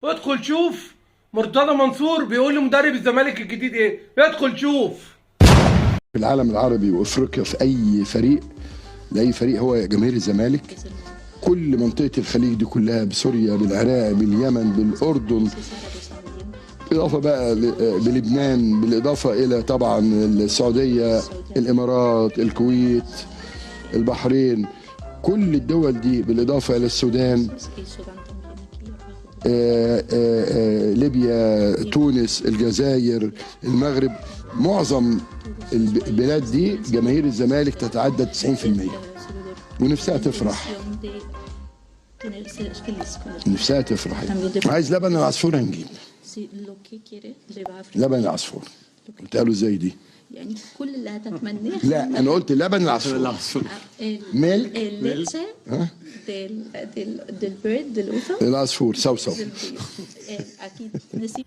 ادخل شوف مرتضى منصور بيقول لمدرب الزمالك الجديد ايه. ادخل شوف. في العالم العربي وافريقيا في اي فريق، لاي فريق هو جماهير الزمالك. كل منطقة الخليج دي كلها، بسوريا، بالعراق، باليمن، بالاردن، بالاضافة بقى بلبنان، بالاضافة الى طبعا السعوديه، الامارات، الكويت، البحرين، كل الدول دي، بالاضافة الى السودان، ليبيا، تونس، الجزائر، المغرب. معظم البلاد دي جماهير الزمالك تتعدى 90%، ونفسها تفرح، نفسها تفرح. عايز لبن العصفور هنجيب لبن العصفور. قلت له ازاي دي؟ يعني كل اللي هتتمناه. لا، انا قلت لبن العصفور، milk. ال leche del bird، del oso. العصفور سوسو. اكيد نسيب.